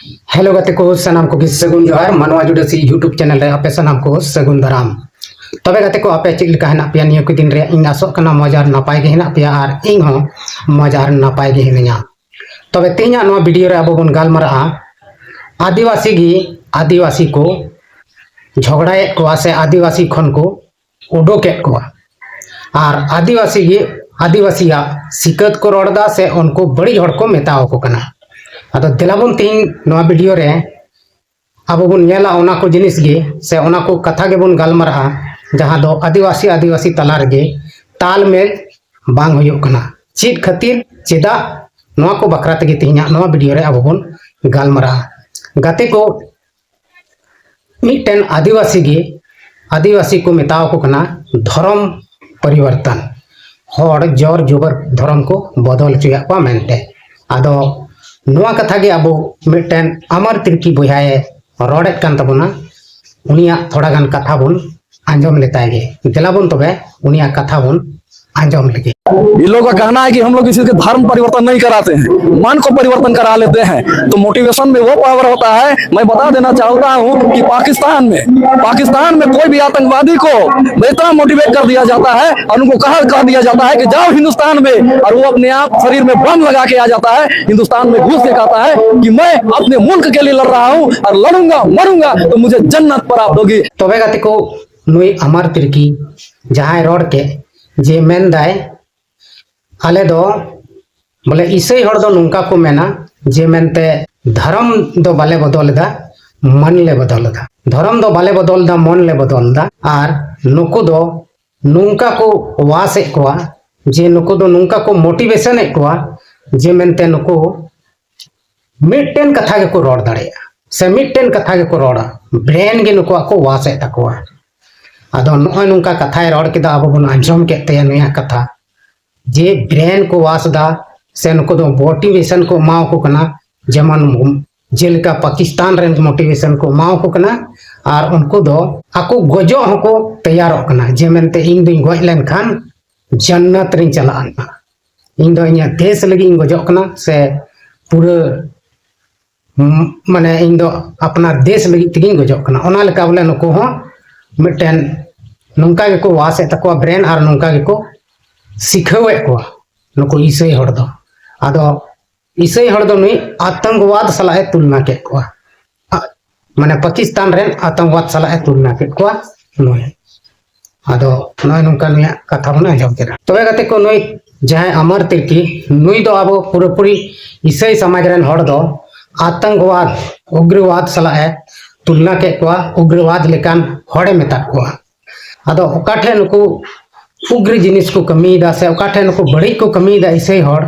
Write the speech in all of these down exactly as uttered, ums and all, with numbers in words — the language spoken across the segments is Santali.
ᱦᱮᱞᱳ ᱜᱟᱛᱮ ᱠᱚ, ᱥᱟᱱᱟᱢ ᱠᱚᱜᱮ ᱥᱟᱹᱜᱩᱱ ᱡᱚᱦᱟᱨ᱾ ᱢᱟᱱᱣᱟ ᱡᱩᱰᱟᱹᱥᱤ YouTube ᱪᱮᱱᱮᱞ ᱨᱮ ᱟᱯᱮ ᱥᱟᱱᱟᱢ ᱠᱚ ᱥᱟᱹᱜᱩᱱ ᱫᱟᱨᱟᱢ᱾ ᱛᱚᱵᱮ ᱜᱟᱛᱮ ᱠᱚ, ᱟᱯᱮ ᱪᱮᱫ ᱞᱮᱠᱟ ᱦᱮᱱᱟᱜ ᱯᱮᱭᱟ ᱱᱤᱭᱟᱹ ᱠᱚ ᱫᱤᱱ ᱨᱮ? ᱤᱧ ᱟᱥᱚᱜ ᱠᱟᱱᱟ ᱢᱚᱡᱽ ᱟᱨ ᱱᱟᱯᱟᱭ ᱜᱮ ᱦᱮᱱᱟᱜ ᱯᱮᱭᱟ ᱟᱨ ᱤᱧ ᱦᱚᱸ ᱢᱚᱡᱽ ᱟᱨ ᱱᱟᱯᱟᱭ ᱜᱮ ᱦᱤᱱᱟᱹᱧᱟ᱾ ᱛᱚᱵᱮ ᱛᱮᱦᱮᱧᱟᱜ ᱱᱚᱣᱟ ᱵᱷᱤᱰᱤᱭᱳ ᱨᱮ ᱟᱵᱚ ᱵᱚᱱ ᱜᱟᱞᱢᱟᱨᱟᱜᱼᱟ ᱟᱹᱫᱤᱵᱟᱹᱥᱤ ᱜᱮ ᱟᱹᱫᱤᱵᱟᱹᱥᱤ ᱠᱚ ᱡᱷᱚᱜᱽᱲᱟᱭᱮᱫ ᱠᱚᱣᱟ ᱥᱮ ᱟᱹᱫᱤᱵᱟᱹᱥᱤ ᱠᱷᱚᱱ ᱠᱚ ᱩᱰᱩᱠᱮᱫ ᱠᱚᱣᱟ᱾ ᱟᱨ ᱟᱹᱫᱤᱵᱟᱹᱥᱤ ᱜᱮ ᱟᱹᱫᱤᱵᱟᱹᱥᱤᱭᱟᱜ ᱥᱤᱠᱟᱹᱛ ᱠᱚ ᱨᱚᱲ ᱮᱫᱟ ᱥᱮ ᱩᱱᱠᱩ ᱵᱟᱹᱲᱤᱡ ᱦᱚᱲ ᱠᱚ ᱢᱮᱛᱟᱣ ᱟᱠᱚ ᱠᱟᱱᱟ᱾ ᱟᱫᱚ ᱫᱮᱞᱟ ᱵᱚᱱ ᱛᱮᱦᱮᱧ ᱱᱚᱣᱟ ᱵᱷᱤᱰᱤᱭᱳ ᱨᱮ ᱟᱵᱚ ᱵᱚᱱ ᱧᱮᱞᱟ ᱚᱱᱟ ᱠᱚ ᱡᱤᱱᱤᱥ ᱜᱮ ᱥᱮ ᱚᱱᱟ ᱠᱚ ᱠᱟᱛᱷᱟ ᱜᱮᱵᱚᱱ ᱜᱟᱞᱢᱟᱨᱟᱜᱼᱟ, ᱡᱟᱦᱟᱸ ᱫᱚ ᱟᱹᱫᱤᱵᱟᱹᱥᱤ ᱟᱹᱫᱤᱵᱟᱹᱥᱤ ᱛᱟᱞᱟ ᱨᱮᱜᱮ ᱛᱟᱞᱢᱮᱞ ᱵᱟᱝ ᱦᱩᱭᱩᱜ ᱠᱟᱱᱟ᱾ ᱪᱮᱫ ᱠᱷᱟᱹᱛᱤᱨ, ᱪᱮᱫᱟᱜ, ᱱᱚᱣᱟ ᱠᱚ ᱵᱟᱠᱷᱨᱟ ᱛᱮᱜᱮ ᱛᱮᱦᱮᱧᱟᱜ ᱱᱚᱣᱟ ᱵᱷᱤᱰᱤᱭᱳ ᱨᱮ ᱟᱵᱚ ᱵᱚᱱ ᱜᱟᱞᱢᱟᱨᱟᱜᱼᱟ᱾ ᱜᱟᱛᱮ ᱠᱚ, ᱢᱤᱫᱴᱮᱱ ᱟᱹᱫᱤᱵᱟᱹᱥᱤ ᱜᱮ ᱟᱹᱫᱤᱵᱟᱹᱥᱤ ᱠᱚ ᱢᱮᱛᱟᱣ ᱠᱚ ᱠᱟᱱᱟ ᱫᱷᱚᱨᱚᱢ ᱯᱚᱨᱤᱵᱚᱨᱛᱚᱱ, ᱦᱚᱲ ᱡᱚᱨ ᱡᱩᱵᱚᱨ ᱫᱷᱚᱨᱚᱢ ᱠᱚ ᱵᱚᱫᱚᱞ ᱦᱚᱪᱚᱭᱮᱫ ᱠᱚᱣᱟ ᱢᱮᱱᱛᱮ᱾ ᱟᱫᱚ ᱱᱚᱣᱟ ᱠᱟᱛᱷᱟ ᱜᱮ ᱟᱵᱚ ᱢᱤᱫᱴᱮᱱ ᱟᱢᱟᱨ ᱛᱤᱨᱠᱤ ᱵᱚᱭᱦᱟᱭ ᱨᱚᱲᱮᱫ ᱠᱟᱱ ᱛᱟᱵᱚᱱᱟ, ᱩᱱᱤᱭᱟᱜ ᱛᱷᱚᱲᱟ ᱜᱟᱱ ᱠᱟᱛᱷᱟ ᱵᱚᱱ ᱟᱸᱡᱚᱢ ᱞᱮᱛᱟᱭ ᱜᱮ᱾ ᱫᱮᱞᱟ ᱵᱚᱱ ᱛᱚᱵᱮ ᱩᱱᱤᱭᱟᱜ ᱠᱟᱛᱷᱟ ᱵᱚᱱ ᱟᱸᱡᱚᱢ ᱞᱮᱜᱮ᱾ इन लोगों का कहना है कि हम लोग किसी के धर्म परिवर्तन नहीं कराते हैं, मन को परिवर्तन करा लेते हैं। तो मोटिवेशन में वो पावर होता है। मैं बता देना चाहता हूँ कि पाकिस्तान में, पाकिस्तान में कोई भी आतंकवादी को इतना मोटिवेट कर दिया जाता है और उनको कहा कह दिया जाता है कि जाओ हिंदुस्तान में, और वो अपने आप शरीर में बम लगा के आ जाता है, हिंदुस्तान में घुस के कहता है कि मैं अपने मुल्क के लिए लड़ रहा हूँ और लड़ूंगा मरूंगा तो मुझे जन्नत प्राप्त होगी। ᱛᱚᱵᱮ ᱜᱟᱛᱮ ᱠᱚ, ᱱᱩᱭ ᱟᱢᱟᱨ ᱛᱤᱨᱠᱤ ᱡᱟᱦᱟᱸᱭ ᱨᱚᱲ ᱠᱮᱫ, ᱡᱮ ᱢᱮᱱᱫᱟᱭ, ᱟᱞᱮ ᱫᱚ ᱵᱚᱞᱮ ᱤᱥᱟᱹᱭ ᱦᱚᱲ ᱫᱚ ᱱᱚᱝᱠᱟ ᱠᱚ ᱢᱮᱱᱟ ᱡᱮ ᱢᱮᱱᱛᱮ ᱫᱷᱚᱨᱚᱢ ᱫᱚ ᱵᱟᱞᱮ ᱵᱚᱫᱚᱞ ᱮᱫᱟ, ᱢᱚᱱ ᱞᱮ ᱵᱚᱫᱚᱞ ᱮᱫᱟ᱾ ᱫᱷᱚᱨᱚᱢ ᱫᱚ ᱵᱟᱞᱮ ᱵᱚᱫᱚᱞ ᱮᱫᱟ, ᱢᱚᱱ ᱞᱮ ᱵᱚᱫᱚᱞ ᱮᱫᱟ᱾ ᱟᱨ ᱱᱩᱠᱩ ᱫᱚ ᱱᱚᱝᱠᱟ ᱠᱚ ᱣᱟᱥ ᱮᱫ ᱠᱚᱣᱟ ᱡᱮ ᱱᱩᱠᱩ ᱫᱚ ᱱᱚᱝᱠᱟ ᱠᱚ ᱢᱳᱴᱤᱵᱷᱮᱥᱚᱱ ᱮᱫ ᱠᱚᱣᱟ ᱡᱮ ᱢᱮᱱᱛᱮ ᱱᱩᱠᱩ ᱢᱤᱫᱴᱮᱱ ᱠᱟᱛᱷᱟ ᱜᱮᱠᱚ ᱨᱚᱲ ᱫᱟᱲᱮᱭᱟᱜᱼᱟ ᱥᱮ ᱢᱤᱫᱴᱮᱱ ᱠᱟᱛᱷᱟ ᱜᱮᱠᱚ ᱨᱚᱲᱟ, ᱵᱨᱮᱱ ᱜᱮ ᱱᱩᱠᱩᱣᱟᱜ ᱠᱚ ᱣᱟᱥ ᱮᱫ ᱛᱟᱠᱚᱣᱟ᱾ ᱟᱫᱚ ᱱᱚᱜᱼᱚᱭ ᱱᱚᱝᱠᱟ ᱠᱟᱛᱷᱟᱭ ᱨᱚᱲ ᱠᱮᱫᱟ, ᱟᱵᱚ ᱵᱚᱱ ᱟᱸᱡᱚᱢ ᱠᱮᱫ ᱛᱟᱭᱟ ᱱᱩᱭᱟᱜ ᱠᱟᱛᱷᱟ, ᱡᱮ ᱵᱨᱮᱱ ᱠᱚ ᱣᱟᱥ ᱮᱫᱟ ᱥᱮ ᱱᱩᱠᱩ ᱫᱚ ᱢᱳᱴᱤᱵᱷᱮᱥᱚᱱ ᱠᱚ ᱮᱢᱟ ᱠᱚ ᱠᱟᱱᱟ, ᱡᱮᱢᱚᱱ ᱡᱮᱞᱮᱠᱟ ᱯᱟᱠᱤᱥᱛᱟᱱ ᱨᱮᱱ ᱢᱳᱴᱤᱵᱷᱮᱥᱚᱱ ᱠᱚ ᱮᱢᱟ ᱠᱚ ᱠᱟᱱᱟ, ᱟᱨ ᱩᱱᱠᱩ ᱫᱚ ᱟᱠᱚ ᱜᱚᱡᱚᱜ ᱦᱚᱸᱠᱚ ᱛᱮᱭᱟᱨᱚᱜ ᱠᱟᱱᱟ ᱡᱮ ᱢᱮᱱᱛᱮ ᱤᱧ ᱫᱩᱧ ᱜᱚᱡ ᱞᱮᱱᱠᱷᱟᱱ ᱡᱟᱱᱱᱟᱛ ᱨᱤᱧ ᱪᱟᱞᱟᱜᱼᱟ, ᱤᱧ ᱫᱚ ᱤᱧᱟᱹᱜ ᱫᱮᱥ ᱞᱟᱹᱜᱤᱫ ᱤᱧ ᱜᱚᱡᱚᱜ ᱠᱟᱱᱟ ᱥᱮ ᱯᱩᱨᱟᱹ ᱢᱟᱱᱮ ᱤᱧ ᱫᱚ ᱟᱯᱱᱟᱨ ᱫᱮᱥ ᱞᱟᱹᱜᱤᱫ ᱛᱮᱜᱤᱧ ᱜᱚᱡᱚᱜ ᱠᱟᱱᱟ᱾ ᱚᱱᱟ ᱞᱮᱠᱟ ᱵᱚᱞᱮ ᱱᱩᱠᱩ ᱦᱚᱸ ᱢᱤᱫᱴᱮᱱ ᱱᱚᱝᱠᱟ ᱜᱮᱠᱚ ᱣᱟᱥ ᱮᱫ ᱛᱟᱠᱚᱣᱟ ᱵᱨᱮᱱ ᱟᱨ ᱱᱚᱝᱠᱟ ᱜᱮᱠᱚ ᱥᱤᱠᱷᱟᱹᱣᱮᱫ ᱠᱚᱣᱟ ᱱᱩᱠᱩ ᱤᱥᱟᱹᱭ ᱦᱚᱲ ᱫᱚ᱾ ᱟᱫᱚ ᱤᱥᱟᱹᱭ ᱦᱚᱲ ᱫᱚ ᱱᱩᱭ ᱟᱛᱚᱝᱠᱚᱣᱟᱫ ᱥᱟᱞᱟᱜ ᱮ ᱛᱩᱞᱱᱟ ᱠᱮᱫ ᱠᱚᱣᱟ᱾ ᱟ-, ᱢᱟᱱᱮ ᱯᱟᱠᱤᱥᱛᱟᱱ ᱨᱮᱱ ᱟᱛᱚᱝᱠᱚᱣᱟᱫ ᱥᱟᱞᱟᱜ ᱮ ᱛᱩᱞᱱᱟ ᱠᱮᱫ ᱠᱚᱣᱟ ᱱᱩᱭ᱾ ᱟᱫᱚ ᱱᱚᱜᱼᱚᱭ ᱱᱚᱝᱠᱟ ᱱᱩᱭᱟᱜ ᱠᱟᱛᱷᱟ ᱵᱚᱱ ᱟᱸᱡᱚᱢ ᱠᱮᱫᱟ᱾ ᱛᱚᱵᱮ ᱜᱟᱛᱮ ᱠᱚ, ᱱᱩᱭ ᱡᱟᱦᱟᱸᱭ ᱟᱢᱟᱨ ᱛᱤᱨᱠᱤ, ᱱᱩᱭ ᱫᱚ ᱟᱵᱚ ᱯᱩᱨᱟᱹᱯᱩᱨᱤ ᱤᱥᱟᱹᱭ ᱥᱚᱢᱟᱡᱽ ᱨᱮᱱ ᱦᱚᱲ ᱫᱚ ᱟᱛᱚᱝᱠᱚᱣᱟᱫ, ᱩᱜᱽᱨᱚᱣᱟᱫ ᱥᱟᱞᱟᱜ ᱮ ᱛᱩᱞᱱᱟ ᱠᱮᱫ ᱠᱚᱣᱟ, ᱩᱜᱽᱨᱚᱣᱟᱫ ᱞᱮᱠᱟᱱ ᱦᱚᱲᱮ ᱢᱮᱛᱟᱫ ᱠᱚᱣᱟ᱾ ᱟᱫᱚ ᱚᱠᱟ ᱴᱷᱮᱱ ᱱᱩᱠᱩ ᱩᱜᱽᱨᱤ ᱡᱤᱱᱤᱥ ᱠᱚ ᱠᱟᱹᱢᱤᱭᱮᱫᱟ ᱥᱮ ᱚᱠᱟ ᱴᱷᱮᱱ ᱱᱩᱠᱩ ᱵᱟᱹᱲᱤᱡ ᱠᱚ ᱠᱟᱹᱢᱤᱭᱮᱫᱟ ᱤᱥᱟᱹᱭ ᱦᱚᱲ,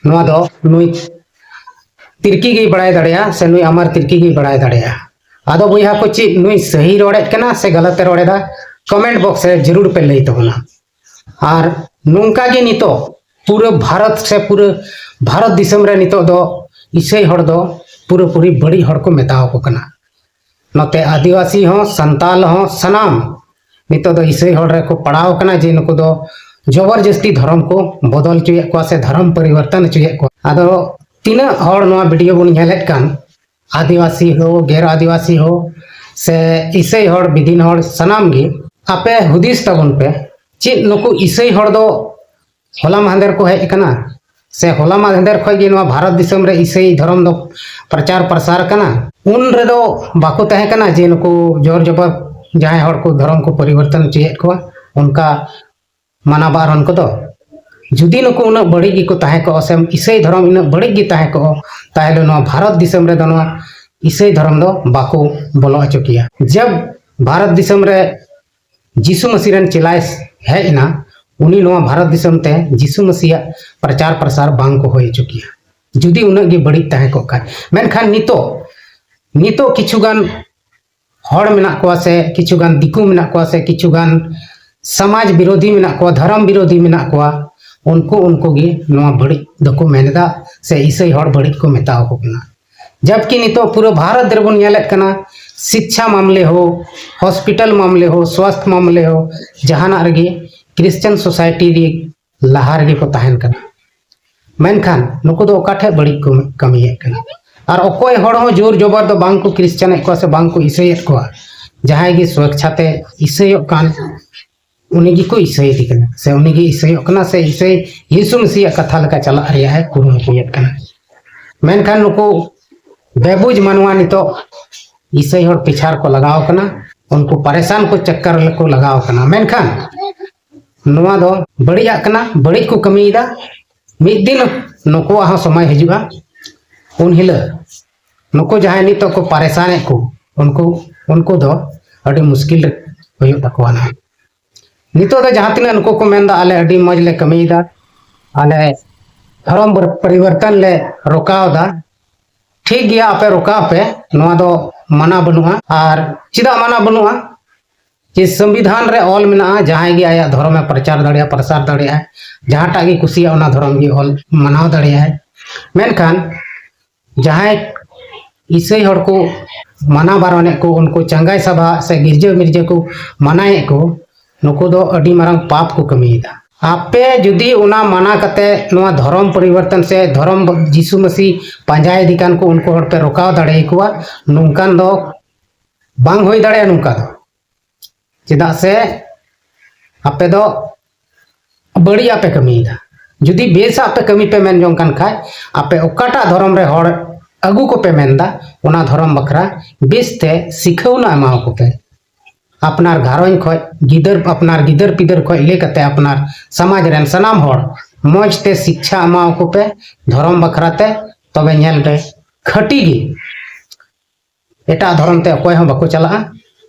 ᱱᱚᱣᱟ ᱫᱚ ᱱᱩᱭ ᱛᱤᱨᱠᱤ ᱜᱮᱭ ᱵᱟᱲᱟᱭ ᱫᱟᱲᱮᱭᱟᱜᱼᱟ ᱥᱮ ᱱᱩᱭ ᱟᱢᱟᱨ ᱛᱤᱨᱠᱤ ᱜᱮᱭ ᱵᱟᱲᱟᱭ ᱫᱟᱲᱮᱭᱟᱜᱼᱟ᱾ ᱟᱫᱚ ᱵᱚᱭᱦᱟ ᱠᱚ, ᱪᱮᱫ ᱱᱩᱭ ᱥᱟᱹᱦᱤ ᱨᱚᱲᱮᱫ ᱠᱟᱱᱟ ᱥᱮ ᱜᱟᱞᱟᱛ ᱮ ᱨᱚᱲᱮᱫᱟ, ᱠᱚᱢᱮᱱᱴ ᱵᱚᱠᱥ ᱨᱮ ᱡᱟᱹᱨᱩᱲ ᱯᱮ ᱞᱟᱹᱭ ᱛᱟᱵᱚᱱᱟ᱾ ᱟᱨ ᱱᱚᱝᱠᱟ ᱜᱮ ᱱᱤᱛᱚᱜ ᱯᱩᱨᱟᱹ ᱵᱷᱟᱨᱚᱛ ᱥᱮ ᱯᱩᱨᱟᱹ ᱵᱷᱟᱨᱚᱛ ᱫᱤᱥᱚᱢ ᱨᱮ ᱱᱤᱛᱚᱜ ᱫᱚ ᱤᱥᱟᱹᱭ ᱦᱚᱲ ᱫᱚ ᱯᱩᱨᱟᱹᱯᱩᱨᱤ ᱵᱟᱹᱲᱤᱡ ᱦᱚᱲ ᱠᱚ ᱢᱮᱛᱟᱣ ᱠᱚ ᱠᱟᱱᱟ᱾ ᱱᱚᱛᱮ ᱟᱹᱫᱤᱵᱟᱹᱥᱤ ᱦᱚᱸ, ᱥᱟᱱᱛᱟᱞ ᱦᱚᱸ, ᱥᱟᱱᱟᱢ ᱱᱤᱛᱚᱜ ᱫᱚ ᱤᱥᱟᱹᱭ ᱦᱚᱲ ᱨᱮᱠᱚ ᱯᱟᱲᱟᱣ ᱠᱟᱱᱟ ᱡᱮ ᱱᱩᱠᱩ ᱫᱚ ᱡᱚᱵᱚᱨ ᱡᱟᱹᱥᱛᱤ ᱫᱷᱚᱨᱚᱢ ᱠᱚ ᱵᱚᱫᱚᱞ ᱦᱚᱪᱚᱭᱮᱫ ᱠᱚᱣᱟ ᱥᱮ ᱫᱷᱚᱨᱚᱢ ᱯᱚᱨᱤᱵᱚᱨᱛᱚᱱ ᱦᱚᱪᱚᱭᱮᱫ ᱠᱚᱣᱟ᱾ ᱟᱫᱚ ᱛᱤᱱᱟᱹᱜ ᱦᱚᱲ ᱱᱚᱣᱟ ᱵᱷᱤᱰᱤᱭᱳ ᱵᱚᱱ ᱧᱮᱞᱮᱫ ᱠᱟᱱ, ᱟᱹᱫᱤᱵᱟᱹᱥᱤ ᱦᱳ, ᱜᱮᱨ ᱟᱹᱫᱤᱵᱟᱹᱥᱤ ᱦᱳ, ᱥᱮ ᱤᱥᱟᱹᱭ ᱦᱚᱲ, ᱵᱤᱫᱤᱱ ᱦᱚᱲ, ᱥᱟᱱᱟᱢ ᱜᱮ ᱟᱯᱮ ᱦᱩᱫᱤᱥ ᱛᱟᱵᱚᱱ ᱯᱮ, ᱪᱮᱫ ᱱᱩᱠᱩ ᱤᱥᱟᱹᱭ ᱦᱚᱲ ᱫᱚ ᱦᱚᱞᱟ ᱢᱟᱦᱫᱮᱨ ᱠᱚ ᱦᱮᱡ ᱟᱠᱟᱱᱟ ᱥᱮ ᱦᱚᱞᱟ ᱢᱟᱦᱫᱮᱨ ᱠᱷᱚᱱ ᱜᱮ ᱱᱚᱣᱟ ᱵᱷᱟᱨᱚᱛ ᱫᱤᱥᱚᱢ ᱨᱮ ᱤᱥᱟᱹᱭ ᱫᱷᱚᱨᱚᱢ ᱫᱚ ᱯᱨᱚᱪᱟᱨ ᱯᱨᱚᱥᱟᱨ ᱠᱟᱱᱟ? ᱩᱱ ᱨᱮᱫᱚ ᱵᱟᱠᱚ ᱛᱟᱦᱮᱸ ᱠᱟᱱᱟ ᱡᱮ ᱱᱩᱠᱩ ᱡᱳᱨ ᱡᱚᱵᱚᱨ ᱡᱟᱦᱟᱸᱭ ᱦᱚᱲ ᱠᱚ ᱫᱷᱚᱨᱚᱢ ᱠᱚ ᱯᱚᱨᱤᱵᱚᱨᱛᱚᱱ ᱦᱚᱪᱚᱭᱮᱫ ᱠᱚᱣᱟ, ᱚᱱᱠᱟ ᱢᱟᱱᱟ ᱵᱟᱨᱚᱱ ᱠᱚᱫᱚ᱾ ᱡᱩᱫᱤ ᱱᱩᱠᱩ ᱩᱱᱟᱹᱜ ᱵᱟᱹᱲᱤᱡ ᱜᱮᱠᱚ ᱛᱟᱦᱮᱸ ᱠᱚᱜᱼᱟ ᱥᱮ ᱤᱥᱟᱹᱭ ᱫᱷᱚᱨᱚᱢ ᱩᱱᱟᱹᱜ ᱵᱟᱹᱲᱤᱡ ᱜᱮ ᱛᱟᱦᱮᱸ ᱠᱚᱜᱼᱟ, ᱛᱟᱦᱚᱞᱮ ᱱᱚᱣᱟ ᱵᱷᱟᱨᱚᱛ ᱫᱤᱥᱚᱢ ᱨᱮᱫᱚ ᱱᱚᱣᱟ ᱤᱥᱟᱹᱭ ᱫᱷᱚᱨᱚᱢ ᱫᱚ ᱵᱟᱠᱚ ᱵᱚᱞᱚ ᱦᱚᱪᱚ ᱠᱮᱭᱟ᱾ ᱡᱟᱵ ᱵᱷᱟᱨᱚᱛ ᱫᱤᱥᱚᱢ ᱨᱮ ᱡᱤᱥᱩ ᱢᱟᱹᱥᱤ ᱨᱮᱱ ᱪᱮᱞᱟᱭ ᱦᱮᱡ ᱮᱱᱟ, ᱩᱱᱤ ᱱᱚᱣᱟ ᱵᱷᱟᱨᱚᱛ ᱫᱤᱥᱚᱢ ᱛᱮ ᱡᱤᱥᱩ ᱢᱟᱹᱥᱤᱭᱟᱜ ᱯᱨᱚᱪᱟᱨ ᱯᱨᱚᱥᱟᱨ ᱵᱟᱝ ᱠᱚ ᱦᱩᱭ ᱦᱚᱪᱚ ᱠᱮᱭᱟ, ᱡᱩᱫᱤ ᱩᱱᱟᱹᱜ ᱜᱮ ᱵᱟᱹᱲᱤᱡ ᱛᱟᱦᱮᱸ ᱠᱚᱜ ᱠᱷᱟᱱ᱾ ᱢᱮᱱᱠᱷᱟᱱ ᱱᱤᱛᱚᱜ, ᱱᱤᱛᱚᱜ ᱠᱤᱪᱷᱩ ᱜᱟᱱ ᱦᱚᱲ ᱢᱮᱱᱟᱜ ᱠᱚᱣᱟ ᱥᱮ ᱠᱤᱪᱷᱩ ᱜᱟᱱ ᱫᱤᱠᱩ ᱢᱮᱱᱟᱜ ᱠᱚᱣᱟ ᱥᱮ ᱠᱤᱪᱷᱩ ᱜᱟᱱ ᱥᱚᱢᱟᱡᱽ ᱵᱤᱨᱳᱫᱷᱤ ᱢᱮᱱᱟᱜ ᱠᱚᱣᱟ, ᱫᱷᱚᱨᱚᱢ ᱵᱤᱨᱳᱫᱷᱤ ᱢᱮᱱᱟᱜ ᱠᱚᱣᱟ, ᱩᱱᱠᱩ, ᱩᱱᱠᱩ ᱜᱮ ᱱᱚᱣᱟ ᱵᱟᱹᱲᱤᱡ ᱫᱚᱠᱚ ᱢᱮᱱ ᱮᱫᱟ ᱥᱮ ᱤᱥᱟᱹᱭ ᱦᱚᱲ ᱵᱟᱹᱲᱤᱡ ᱠᱚ ᱢᱮᱛᱟ ᱟᱠᱚ ᱠᱟᱱᱟ᱾ ᱡᱟᱵᱠᱤ ᱱᱤᱛᱚᱜ ᱯᱩᱨᱟᱹ ᱵᱷᱟᱨᱚᱛ ᱨᱮᱵᱚᱱ ᱧᱮᱞᱮᱫ ᱠᱟᱱᱟ, ᱥᱤᱠᱪᱷᱟ ᱢᱟᱢᱞᱮ ᱦᱳ, ᱦᱚᱥᱯᱤᱴᱟᱞ ᱢᱟᱢᱞᱮ ᱦᱳ, ᱥᱣᱟᱥᱛᱷ ᱢᱟᱢᱞᱮ ᱦᱳ, ᱡᱟᱦᱟᱱᱟᱜ ᱨᱮᱜᱮ ᱠᱨᱤᱥᱪᱟᱱ ᱥᱳᱥᱟᱭᱴᱤ ᱨᱮ ᱞᱟᱦᱟ ᱨᱮᱜᱮ ᱠᱚ ᱛᱟᱦᱮᱱ ᱠᱟᱱᱟ᱾ ᱢᱮᱱᱠᱷᱟᱱ ᱱᱩᱠᱩ ᱫᱚ ᱚᱠᱟ ᱴᱷᱮᱡ ᱵᱟᱹᱲᱤᱡ ᱠᱚ ᱠᱟᱹᱢᱤᱭᱮᱫ ᱠᱟᱱᱟ? ᱟᱨ ᱚᱠᱚᱭ ᱦᱚᱲ ᱦᱚᱸ ᱡᱳᱨ ᱡᱚᱵᱚᱨ ᱫᱚ ᱵᱟᱝ ᱠᱚ ᱠᱷᱨᱤᱥᱪᱟᱱᱮᱫ ᱠᱚᱣᱟ ᱥᱮ ᱵᱟᱝ ᱠᱚ ᱤᱥᱟᱹᱭᱮᱫ ᱠᱚᱣᱟ᱾ ᱡᱟᱦᱟᱸᱭ ᱜᱮ ᱥᱣᱮᱪᱪᱷᱟᱛᱮ ᱤᱥᱟᱹᱭᱚᱜ ᱠᱟᱱ, ᱩᱱᱤ ᱜᱮᱠᱚ ᱤᱥᱟᱹᱭᱮᱫᱮ ᱠᱟᱱᱟ ᱥᱮ ᱩᱱᱤ ᱜᱮ ᱤᱥᱟᱹᱭᱚᱜ ᱠᱟᱱᱟ ᱥᱮ ᱤᱥᱟᱹᱭ ᱭᱤᱥᱩ ᱢᱟᱹᱥᱤᱭᱟᱜ ᱠᱟᱛᱷᱟ ᱞᱮᱠᱟ ᱪᱟᱞᱟᱜ ᱨᱮᱭᱟᱜ ᱮ ᱠᱩᱨᱩᱢᱩᱴᱩᱭᱮᱫ ᱠᱟᱱᱟ᱾ ᱢᱮᱱᱠᱷᱟᱱ ᱱᱩᱠᱩ ᱵᱮᱵᱩᱡᱽ ᱢᱟᱱᱣᱟ ᱱᱤᱛᱚᱜ ᱤᱥᱟᱹᱭ ᱦᱚᱲ ᱯᱤᱪᱷᱟ ᱨᱮᱠᱚ ᱞᱟᱜᱟᱣ ᱠᱟᱱᱟ, ᱩᱱᱠᱩ ᱯᱟᱨᱮᱥᱟᱱ ᱠᱚ ᱪᱟᱠᱠᱟᱨ ᱨᱮᱠᱚ ᱞᱟᱜᱟᱣ ᱠᱟᱱᱟ᱾ ᱢᱮᱱᱠᱷᱟᱱ ᱱᱚᱣᱟ ᱫᱚ ᱵᱟᱹᱲᱤᱡᱟᱜ ᱠᱟᱱᱟ, ᱵᱟᱹᱲᱤᱡ ᱠᱚ ᱠᱟᱹᱢᱤᱭᱮᱫᱟ᱾ ᱢᱤᱫ ᱫᱤᱱ ᱱᱩᱠᱩᱣᱟᱜ ᱦᱚᱸ ᱥᱚᱢᱚᱭ ᱦᱤᱡᱩᱜᱼᱟ, ᱩᱱ ᱦᱤᱞᱳᱜ ᱱᱩᱠᱩ ᱡᱟᱦᱟᱸᱭ ᱱᱤᱛᱚᱜ ᱠᱚ ᱯᱟᱨᱮᱥᱟᱱᱮᱫ ᱠᱚ, ᱩᱱᱠᱩ ᱩᱱᱠᱩ ᱫᱚ ᱟᱹᱰᱤ ᱢᱩᱥᱠᱤᱞ ᱨᱮ ᱦᱩᱭᱩᱜ ᱛᱟᱠᱚᱣᱟ ᱱᱟᱦᱟᱜ᱾ ᱱᱤᱛᱚᱜ ᱫᱚ ᱡᱟᱦᱟᱸ ᱛᱤᱱᱟᱹᱜ ᱱᱩᱠᱩ ᱠᱚ ᱢᱮᱱᱫᱟ ᱟᱞᱮ ᱟᱹᱰᱤ ᱢᱚᱡᱽ ᱞᱮ ᱠᱟᱹᱢᱤᱭᱮᱫᱟ, ᱟᱞᱮ ᱫᱷᱚᱨᱚᱢ ᱯᱚᱨᱤᱵᱚᱨᱛᱚᱱ ᱞᱮ ᱨᱚᱠᱟᱣ ᱮᱫᱟ, ᱴᱷᱤᱠ ᱜᱮᱭᱟ, ᱟᱯᱮ ᱨᱚᱠᱟᱣ ᱯᱮ, ᱱᱚᱣᱟ ᱫᱚ ᱢᱟᱱᱟ ᱵᱟᱹᱱᱩᱜᱼᱟ᱾ ᱟᱨ ᱪᱮᱫᱟᱜ ᱢᱟᱱᱟ ᱵᱟᱹᱱᱩᱜᱼᱟ? ᱡᱮ ᱥᱚᱝᱵᱤᱫᱷᱟᱱ ᱨᱮ ᱚᱞ ᱢᱮᱱᱟᱜᱼᱟ, ᱡᱟᱦᱟᱸᱭ ᱜᱮ ᱟᱭᱟᱜ ᱫᱷᱚᱨᱚᱢᱮ ᱯᱨᱚᱪᱟᱨ ᱫᱟᱲᱮᱭᱟᱜᱼᱟ, ᱯᱨᱚᱥᱟᱨ ᱫᱟᱲᱮᱭᱟᱜᱼᱟ, ᱡᱟᱦᱟᱸᱴᱟᱜ ᱜᱮ ᱠᱩᱥᱤᱭᱟᱜ ᱚᱱᱟ ᱫᱷᱚᱨᱚᱢ ᱜᱮ ᱚᱞ ᱢᱟᱱᱟᱣ ᱫᱟᱲᱮᱭᱟᱜᱼᱟᱭ᱾ ᱢᱮᱱᱠᱷᱟᱱ ᱡᱟᱦᱟᱸᱭ ᱤᱥᱟᱹᱭ ᱦᱚᱲ ᱠᱚ ᱢᱟᱱᱟ ᱵᱟᱨᱚᱱᱮᱫ ᱠᱚ, ᱩᱱᱠᱩ ᱪᱟᱸᱜᱟᱭ ᱥᱟᱵᱷᱟ ᱥᱮ ᱜᱤᱨᱡᱟᱹ ᱢᱤᱨᱡᱟᱹ ᱠᱚ ᱢᱟᱱᱟᱭᱮᱫ ᱠᱚ, ᱱᱩᱠᱩ ᱫᱚ ᱟᱹᱰᱤ ᱢᱟᱨᱟᱝ ᱯᱟᱯ ᱠᱚ ᱠᱟᱹᱢᱤᱭᱮᱫᱟ᱾ ᱟᱯᱮ ᱡᱩᱫᱤ ᱚᱱᱟ ᱢᱟᱱᱟ ᱠᱟᱛᱮ ᱱᱚᱣᱟ ᱫᱷᱚᱨᱚᱢ ᱯᱚᱨᱤᱵᱚᱨᱛᱚᱱ ᱥᱮ ᱫᱷᱚᱨᱚᱢ ᱡᱤᱥᱩ ᱢᱟᱹᱥᱤ ᱯᱟᱸᱡᱟᱭᱮᱫᱮ ᱠᱟᱱ ᱠᱚ, ᱩᱱᱠᱩ ᱦᱚᱲ ᱯᱮ ᱨᱚᱠᱟᱣ ᱫᱟᱲᱮᱭᱟᱠᱚᱣᱟ, ᱱᱚᱝᱠᱟᱱ ᱫᱚ ᱵᱟᱝ ᱦᱩᱭ ᱫᱟᱲᱮᱭᱟᱜᱼᱟ᱾ ᱱᱚᱝᱠᱟ ᱫᱚ ᱪᱮᱫᱟᱜ ᱥᱮ ᱟᱯᱮ ᱫᱚ ᱵᱟᱹᱲᱤᱡᱟᱜ ᱯᱮ ᱠᱟᱹᱢᱤᱭᱮᱫᱟ᱾ ᱡᱩᱫᱤ ᱵᱮᱥᱟᱜ ᱯᱮ ᱠᱟᱹᱢᱤ ᱯᱮ ᱢᱮᱱ ᱡᱚᱝ ᱠᱟᱱ ᱠᱷᱟᱡ, ᱟᱯᱮ ᱚᱠᱟᱴᱟᱜ ᱫᱷᱚᱨᱚᱢ ᱨᱮ ᱦᱚᱲ ᱟᱹᱜᱩ ᱠᱚᱯᱮ ᱢᱮᱱᱫᱟ, ᱚᱱᱟ ᱫᱷᱚᱨᱚᱢ ᱵᱟᱠᱷᱨᱟ ᱵᱮᱥᱛᱮ ᱥᱤᱠᱷᱟᱹᱣᱱᱟ ᱮᱢᱟᱣᱟᱠᱚ ᱯᱮ᱾ ᱟᱯᱱᱟᱨ ᱜᱷᱟᱨᱚᱸᱡᱽ ᱠᱷᱚᱡ, ᱜᱤᱫᱟᱹᱨ, ᱟᱯᱱᱟᱨ ᱜᱤᱫᱟᱹᱨ ᱯᱤᱫᱟᱹᱨ ᱠᱷᱚᱡ ᱞᱟᱹᱭ ᱠᱟᱛᱮ ᱟᱯᱱᱟᱨ ᱥᱚᱢᱟᱡᱽ ᱨᱮᱱ ᱥᱟᱱᱟᱢ ᱦᱚᱲ ᱢᱚᱡᱽ ᱛᱮ ᱥᱤᱠᱪᱷᱟ ᱮᱢᱟᱣᱟᱠᱚ ᱯᱮ ᱫᱷᱚᱨᱚᱢ ᱵᱟᱠᱷᱨᱟ ᱛᱮ᱾ ᱛᱚᱵᱮ ᱧᱮᱞ ᱯᱮ, ᱠᱷᱟᱹᱴᱤ ᱜᱮ ᱮᱴᱟᱜ ᱫᱷᱚᱨᱚᱢ ᱛᱮ ᱚᱠᱚᱭ ᱦᱚᱸ ᱵᱟᱠᱚ ᱪᱟᱞᱟᱜᱼᱟ᱾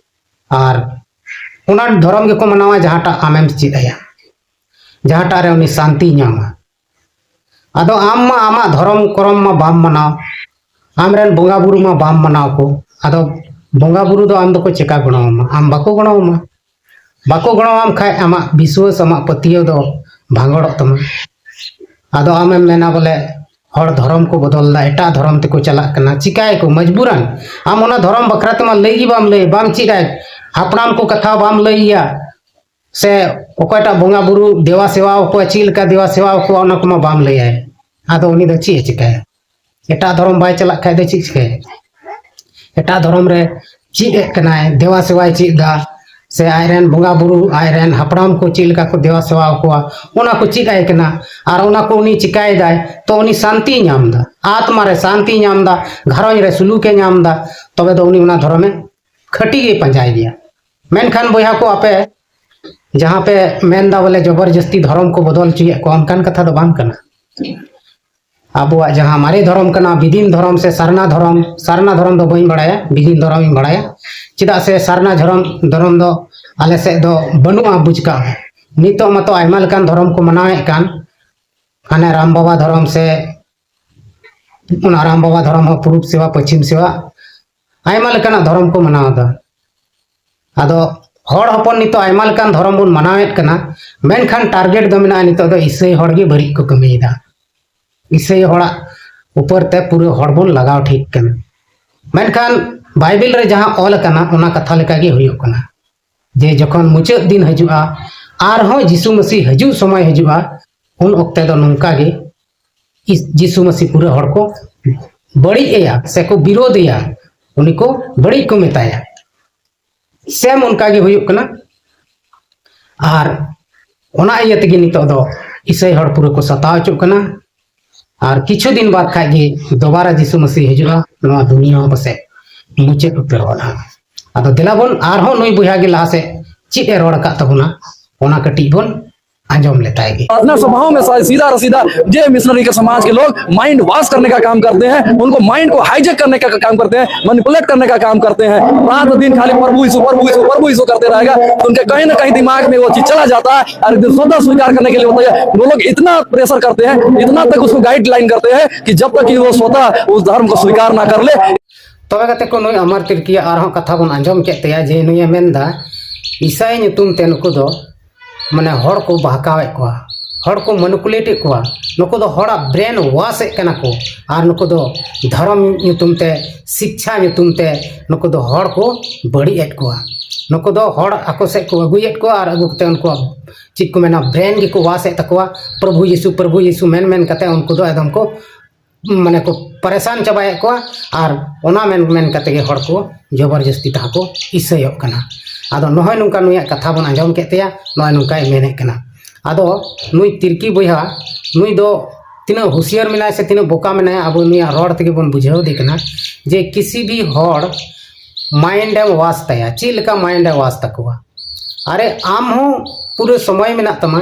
ᱟᱨ ᱚᱱᱟ ᱫᱷᱚᱨᱚᱢ ᱜᱮᱠᱚ ᱢᱟᱱᱟᱣᱟ ᱡᱟᱦᱟᱸᱴᱟᱜ ᱟᱢᱮᱢ ᱪᱮᱫ ᱟᱭᱟ, ᱡᱟᱦᱟᱸᱴᱟᱜ ᱨᱮ ᱩᱱᱤ ᱥᱟᱱᱛᱤᱭ ᱧᱟᱢᱟ᱾ ᱟᱫᱚ ᱟᱢ ᱢᱟ ᱟᱢᱟᱜ ᱫᱷᱚᱨᱚᱢ ᱠᱚᱨᱚᱢ ᱢᱟ ᱵᱟᱢ ᱢᱟᱱᱟᱣ, ᱟᱢᱨᱮᱱ ᱵᱚᱸᱜᱟ ᱵᱩᱨᱩ ᱢᱟ ᱵᱟᱢ ᱢᱟᱱᱟᱣ ᱠᱚ, ᱟᱫᱚ ᱵᱚᱸᱜᱟ ᱵᱩᱨᱩ ᱫᱚ ᱟᱢ ᱫᱚᱠᱚ ᱪᱮᱠᱟ ᱜᱚᱲᱚ ᱟᱢᱟ? ᱟᱢ ᱵᱟᱠᱚ ᱜᱚᱲᱚ ᱟᱢᱟ᱾ ᱵᱟᱠᱚ ᱜᱚᱲᱚ ᱟᱢ ᱠᱷᱟᱡ ᱟᱢᱟᱜ ᱵᱤᱥᱣᱟᱹᱥ, ᱟᱢᱟᱜ ᱯᱟᱹᱛᱭᱟᱹᱣ ᱫᱚ ᱵᱷᱟᱸᱜᱚᱲᱚᱜ ᱛᱟᱢᱟ᱾ ᱟᱫᱚ ᱟᱢᱮᱢ ᱢᱮᱱᱟ ᱵᱚᱞᱮ ᱦᱚᱲ ᱫᱷᱚᱨᱚᱢ ᱠᱚ ᱵᱚᱫᱚᱞ ᱮᱫᱟ, ᱮᱴᱟᱜ ᱫᱷᱚᱨᱚᱢ ᱛᱮᱠᱚ ᱪᱟᱞᱟᱜ ᱠᱟᱱᱟ, ᱪᱤᱠᱟᱭᱟᱠᱚ ᱢᱚᱡᱽᱵᱩᱨᱟᱱ? ᱟᱢ ᱚᱱᱟ ᱫᱷᱚᱨᱚᱢ ᱵᱟᱠᱷᱨᱟ ᱛᱮᱢᱟ ᱞᱟᱹᱭ ᱜᱮ ᱵᱟᱢ ᱞᱟᱹᱭ, ᱵᱟᱢ ᱪᱮᱫ ᱟᱭ᱾ ᱦᱟᱯᱲᱟᱢ ᱠᱚ ᱠᱟᱛᱷᱟ ᱵᱟᱢ ᱞᱟᱹᱭ ᱟᱭᱟ, ᱥᱮ ᱚᱠᱚᱭᱴᱟᱜ ᱵᱚᱸᱜᱟ ᱵᱩᱨᱩ ᱫᱮᱣᱟ ᱥᱮᱣᱟ ᱟᱠᱚᱣᱟ, ᱪᱮᱫ ᱞᱮᱠᱟ ᱫᱮᱣᱟ ᱥᱮᱣᱟ ᱟᱠᱚᱣᱟ, ᱚᱱᱟ ᱠᱚᱢᱟ ᱵᱟᱢ ᱞᱟᱹᱭ ᱟᱭ᱾ ᱟᱫᱚ ᱩᱱᱤ ᱫᱚ ᱪᱮᱫ ᱮ ᱪᱤᱠᱟᱹᱭᱟ? ᱮᱴᱟᱜ ᱫᱷᱚᱨᱚᱢ ᱵᱟᱭ ᱪᱟᱞᱟᱜ ᱠᱷᱟᱡ ᱫᱚ ᱪᱮᱫ ᱪᱤᱠᱟᱹᱭᱟ? ᱮᱴᱟᱜ ᱫᱷᱚᱨᱚᱢ ᱨᱮ ᱪᱮᱫ ᱮᱫ ᱠᱟᱱᱟᱭ, ᱫᱮᱣᱟ ᱥᱮᱣᱟᱭ ᱪᱮᱫ ᱮᱫᱟ, ᱥᱮ ᱟᱡᱨᱮᱱ ᱵᱚᱸᱜᱟ ᱵᱩᱨᱩ, ᱟᱡᱨᱮᱱ ᱦᱟᱯᱲᱟᱢ ᱠᱚ ᱪᱮᱫ ᱞᱮᱠᱟ ᱠᱚ ᱫᱮᱣᱟ ᱥᱮᱣᱟ ᱠᱚᱣᱟ, ᱚᱱᱟ ᱠᱚ ᱪᱮᱫ ᱟᱭ ᱠᱟᱱᱟ, ᱟᱨ ᱚᱱᱟ ᱠᱚ ᱩᱱᱤ ᱪᱤᱠᱟᱭᱮᱫᱟᱭ, ᱛᱚ ᱩᱱᱤ ᱥᱟᱱᱛᱤᱭ ᱧᱟᱢ ᱮᱫᱟ, ᱟᱛᱢᱟ ᱨᱮ ᱥᱟᱱᱛᱤᱭ ᱧᱟᱢ ᱮᱫᱟ, ᱜᱷᱟᱨᱚᱸᱡᱽ ᱨᱮ ᱥᱩᱞᱩᱠᱮ ᱧᱟᱢ ᱮᱫᱟ, ᱛᱚᱵᱮ ᱫᱚ ᱩᱱᱤ ᱚᱱᱟ ᱫᱷᱚᱨᱚᱢᱮ ᱠᱷᱟᱹᱴᱤ ᱜᱮ ᱯᱟᱸᱡᱟᱭ ᱜᱮᱭᱟ᱾ ᱢᱮᱱᱠᱷᱟᱱ ᱵᱚᱭᱦᱟ ᱠᱚ, ᱟᱯᱮ ᱡᱟᱦᱟᱸ ᱯᱮ ᱢᱮᱱᱫᱟ ᱵᱚᱞᱮ ᱡᱚᱵᱚᱨ ᱡᱟᱹᱥᱛᱤ ᱫᱷᱚᱨᱚᱢ ᱠᱚ ᱵᱚᱫᱚᱞ ᱦᱚᱪᱚᱭᱮᱫ ᱠᱚᱣᱟ, ᱚᱱᱠᱟᱱ ᱠᱟᱛᱷᱟ ᱫᱚ ᱵᱟᱝ ᱠᱟᱱᱟ᱾ ᱟᱵᱚᱣᱟᱜ ᱡᱟᱦᱟᱸ ᱢᱟᱨᱮ ᱫᱷᱚᱨᱚᱢ ᱠᱟᱱᱟ, ᱵᱤᱫᱤᱱ ᱫᱷᱚᱨᱚᱢ ᱥᱮ ᱥᱟᱨᱱᱟ ᱫᱷᱚᱨᱚᱢ, ᱥᱟᱨᱱᱟ ᱫᱷᱚᱨᱚᱢ ᱫᱚ ᱵᱟᱹᱧ ᱵᱟᱲᱟᱭᱟ, ᱵᱤᱫᱤᱱ ᱫᱷᱚᱨᱚᱢ ᱤᱧ ᱵᱟᱲᱟᱭᱟ᱾ ᱪᱮᱫᱟᱜ ᱥᱮ ᱥᱟᱨᱱᱟ ᱫᱷᱚᱨᱚᱢ, ᱫᱷᱚᱨᱚᱢ ᱫᱚ ᱟᱞᱮ ᱥᱮᱫ ᱫᱚ ᱵᱟᱹᱱᱩᱜᱼᱟ, ᱵᱩᱡᱽ ᱠᱟᱜ ᱢᱮ᱾ ᱱᱤᱛᱚᱜ ᱢᱟᱛᱚ ᱟᱭᱢᱟ ᱞᱮᱠᱟᱱ ᱫᱷᱚᱨᱚᱢ ᱠᱚ ᱢᱟᱱᱟᱣᱮᱫ ᱠᱟᱱ, ᱦᱟᱱᱮ ᱨᱟᱢ ᱵᱟᱵᱟ ᱫᱷᱚᱨᱚᱢ ᱥᱮ, ᱚᱱᱟ ᱨᱟᱢ ᱵᱟᱵᱟ ᱫᱷᱚᱨᱚᱢ ᱦᱚᱸ ᱯᱩᱨᱩᱵ ᱥᱮᱵᱟ, ᱯᱚᱪᱷᱤᱢ ᱥᱮᱵᱟ, ᱟᱭᱢᱟ ᱞᱮᱠᱟᱱᱟᱜ ᱫᱷᱚᱨᱚᱢ ᱠᱚ ᱢᱟᱱᱟᱣ ᱮᱫᱟ᱾ ᱟᱫᱚ ᱦᱚᱲ ᱦᱚᱯᱚᱱ ᱱᱤᱛᱚᱜ ᱟᱭᱢᱟ ᱞᱮᱠᱟᱱ ᱫᱷᱚᱨᱚᱢ ᱵᱚᱱ ᱢᱟᱱᱟᱣᱮᱫ ᱠᱟᱱᱟ, ᱢᱮᱱᱠᱷᱟᱱ ᱴᱟᱨᱜᱮᱴ ᱫᱚ ᱢᱮᱱᱟᱜᱼᱟ, ᱱᱤᱛᱚᱜ ᱫᱚ ᱤᱥᱟᱹᱭ ᱦᱚᱲ ᱜᱮ ᱵᱟᱹᱲᱤᱡ ᱠᱚ ᱠᱟᱹᱢᱤᱭᱮᱫᱟ᱾ ᱤᱥᱟᱹᱭ ᱦᱚᱲᱟᱜ ᱩᱯᱚᱨ ᱛᱮ ᱯᱩᱨᱟᱹ ᱦᱚᱲ ᱵᱚᱱ ᱞᱟᱜᱟᱣ ᱴᱷᱤᱠ ᱠᱟᱱᱟ᱾ ᱢᱮᱱᱠᱷᱟᱱ ᱵᱟᱭᱵᱮᱞ ᱨᱮ ᱡᱟᱦᱟᱸ ᱚᱞ ᱟᱠᱟᱱᱟ, ᱚᱱᱟ ᱠᱟᱛᱷᱟ ᱞᱮᱠᱟ ᱜᱮ ᱦᱩᱭᱩᱜ ᱠᱟᱱᱟ, ᱡᱮ ᱡᱚᱠᱷᱚᱱ ᱢᱩᱪᱟᱹᱫ ᱫᱤᱱ ᱦᱤᱡᱩᱜᱼᱟ, ᱟᱨᱦᱚᱸ ᱡᱤᱥᱩ ᱢᱟᱹᱥᱤ ᱦᱤᱡᱩᱜ ᱥᱚᱢᱚᱭ ᱦᱤᱡᱩᱜᱼᱟ, ᱩᱱ ᱚᱠᱛᱮ ᱫᱚ ᱱᱚᱝᱠᱟ ᱜᱮ ᱤᱥ-, ᱡᱤᱥᱩ ᱢᱟᱹᱥᱤ ᱯᱩᱨᱟᱹ ᱦᱚᱲ ᱠᱚ ᱵᱟᱹᱲᱤᱡ ᱮᱭᱟ ᱥᱮ ᱠᱚ ᱵᱤᱨᱳᱫ ᱮᱭᱟ, ᱩᱱᱤ ᱠᱚ ᱵᱟᱹᱲᱤᱡ ᱠᱚ ᱢᱮᱛᱟᱭᱟ᱾ ᱥᱮᱢ ᱚᱱᱠᱟ ᱜᱮ ᱦᱩᱭᱩᱜ ᱠᱟᱱᱟ᱾ ᱟᱨ ᱚᱱᱟ ᱤᱭᱟᱹ ᱛᱮᱜᱮ ᱱᱤᱛᱚᱜ ᱫᱚ ᱤᱥᱟᱹᱭ ᱦᱚᱲ ᱯᱩᱨᱟᱹ ᱠᱚ ᱥᱟᱛᱟᱣ ᱦᱚᱪᱚᱜ ᱠᱟᱱᱟ᱾ ᱟᱨ ᱠᱤᱪᱷᱩ ᱫᱤᱱ ᱵᱟᱫ ᱠᱷᱟᱡ ᱜᱮ ᱫᱚᱵᱟᱨᱟ ᱡᱤᱥᱩ ᱢᱟᱹᱥᱤ ᱦᱤᱡᱩᱜᱼᱟ, ᱱᱚᱣᱟ ᱫᱩᱱᱤᱭᱟᱹ ᱦᱚᱸ ᱯᱟᱥᱮᱡ ᱢᱩᱪᱟᱹᱫ ᱩᱛᱟᱹᱨᱚᱜᱼᱟ ᱱᱟᱦᱟᱜ᱾ ᱟᱫᱚ ᱫᱮᱞᱟ ᱵᱚᱱ ᱟᱨᱦᱚᱸ ᱱᱩᱭ ᱵᱚᱭᱦᱟ ᱜᱮ ᱞᱟᱦᱟ ᱥᱮᱫ ᱪᱮᱫ ᱮ ᱨᱚᱲ ᱟᱠᱟᱫ ᱛᱟᱵᱚᱱᱟ, ᱚᱱᱟ ᱠᱟᱹᱴᱤᱡ ᱵᱚᱱ ᱟᱸᱡᱚᱢ ᱞᱮᱛᱟᱭ ᱜᱮ᱾ प्रार्थना सभाओं में शायद सीधा और सीधा ये मिशनरी के समाज के लोग माइंड वॉश करने का काम करते हैं, उनको माइंड को हाईजेक करने का काम करते हैं, मैनिपुलेट करने का काम करते हैं। रात दिन खाली प्रभु यीशु, प्रभु यीशु, प्रभु यीशु करते रहेगा, तो उनके कहीं ना कहीं दिमाग में वो चीज चला जाता है और एक दिन स्वतः स्वीकार करने के लिए होता है। वो लोग इतना प्रेशर करते हैं, इतना तक उसको गाइडलाइन करते हैं कि जब तक कि वो स्वतः उस धर्म को स्वीकार ना कर ले। ᱛᱚᱵᱮ ᱠᱟᱛᱮ ᱠᱚ ᱱᱩᱭ ᱟᱢᱟᱨ ᱛᱤᱨᱠᱤᱭᱟᱜ ᱟᱨᱦᱚᱸ ᱠᱟᱛᱷᱟ ᱵᱚᱱ ᱟᱸᱡᱚᱢ ᱠᱮᱫ ᱛᱟᱭᱟ ᱡᱮ ᱱᱩᱭᱮ ᱢᱮᱱᱫᱟ, ᱤᱥᱟᱭ ᱧᱩᱛᱩᱢ ᱛᱮ ᱱᱩᱠᱩ ᱫᱚ ᱢᱟᱱᱮ ᱦᱚᱲ ᱠᱚ ᱵᱟᱦᱠᱟᱣᱮᱫ ᱠᱚᱣᱟ, ᱦᱚᱲ ᱠᱚ ᱢᱮᱱᱤᱯᱩᱞᱮᱴ ᱮᱫ ᱠᱚᱣᱟ, ᱱᱩᱠᱩ ᱫᱚ ᱦᱚᱲᱟᱜ ᱵᱨᱮᱱ ᱣᱟᱥ ᱮᱫ ᱠᱟᱱᱟ ᱠᱚ, ᱟᱨ ᱱᱩᱠᱩ ᱫᱚ ᱫᱷᱚᱨᱚᱢ ᱧᱩᱛᱩᱢ ᱛᱮ, ᱥᱤᱠᱪᱷᱟ ᱧᱩᱛᱩᱢ ᱛᱮ ᱱᱩᱠᱩ ᱫᱚ ᱦᱚᱲ ᱠᱚ ᱵᱟᱹᱲᱤᱡ ᱮᱫ ᱠᱚᱣᱟ᱾ ᱱᱩᱠᱩ ᱫᱚ ᱦᱚᱲ ᱟᱠᱚ ᱥᱮᱫ ᱠᱚ ᱟᱹᱜᱩᱭᱮᱫ ᱠᱚᱣᱟ ᱟᱨ ᱟᱹᱜᱩ ᱠᱟᱛᱮ ᱩᱱᱠᱩᱣᱟᱜ ᱪᱮᱫ ᱠᱚ ᱢᱮᱱᱟ, ᱵᱨᱮᱱ ᱜᱮᱠᱚ ᱣᱟᱥ ᱮᱫ ᱛᱟᱠᱚᱣᱟ᱾ ᱯᱨᱚᱵᱷᱩ ᱭᱤᱥᱩ, ᱯᱨᱚᱵᱷᱩ ᱭᱤᱥᱩ ᱢᱮᱱ ᱢᱮᱱ ᱠᱟᱛᱮ ᱩᱱᱠᱩ ᱫᱚ ᱮᱠᱫᱚᱢ ᱠᱚ ᱢᱟᱱᱮ ᱠᱚ ᱯᱟᱨᱮᱥᱟᱱ ᱪᱟᱵᱟᱭᱮᱫ ᱠᱚᱣᱟ᱾ ᱟᱨ ᱚᱱᱟ ᱢᱮᱱ ᱢᱮᱱ ᱠᱟᱛᱮ ᱜᱮ ᱦᱚᱲ ᱠᱚ ᱡᱚᱵᱚᱨᱡᱚᱥᱛᱤ ᱛᱮᱦᱚᱸ ᱠᱚ ᱤᱥᱟᱹᱭᱚᱜ ᱠᱟᱱᱟ᱾ ᱟᱫᱚ ᱱᱚᱜᱼᱚᱭ ᱱᱚᱝᱠᱟ ᱱᱩᱭᱟᱜ ᱠᱟᱛᱷᱟ ᱵᱚᱱ ᱟᱸᱡᱚᱢ ᱠᱮᱫ ᱛᱟᱭᱟ, ᱱᱚᱜᱼᱚᱭ ᱱᱚᱝᱠᱟᱭ ᱢᱮᱱᱮᱫ ᱠᱟᱱᱟ᱾ ᱟᱫᱚ ᱱᱩᱭ ᱛᱤᱨᱠᱤ ᱵᱚᱭᱦᱟ, ᱱᱩᱭ ᱫᱚ ᱛᱤᱱᱟᱹᱜ ᱦᱩᱥᱤᱭᱟᱹᱨ ᱢᱮᱱᱟᱭ ᱥᱮ ᱛᱤᱱᱟᱹᱜ ᱵᱚᱠᱟ ᱢᱮᱱᱟᱭᱟ, ᱟᱵᱚ ᱱᱩᱭᱟᱜ ᱨᱚᱲ ᱛᱮᱜᱮ ᱵᱚᱱ ᱵᱩᱡᱷᱟᱹᱣ ᱫᱮ ᱠᱟᱱᱟ ᱡᱮ ᱠᱤᱥᱤ ᱵᱷᱤ ᱦᱚᱲ mind ᱮᱢ wash ᱛᱟᱭᱟ, ᱪᱮᱫ ᱞᱮᱠᱟ mind ᱮ wash ᱛᱟᱠᱚᱣᱟ᱾ ᱟᱨᱮ, ᱟᱢ ᱦᱚᱸ ᱯᱩᱨᱟᱹ ᱥᱚᱢᱚᱭ ᱢᱮᱱᱟᱜ ᱛᱟᱢᱟ,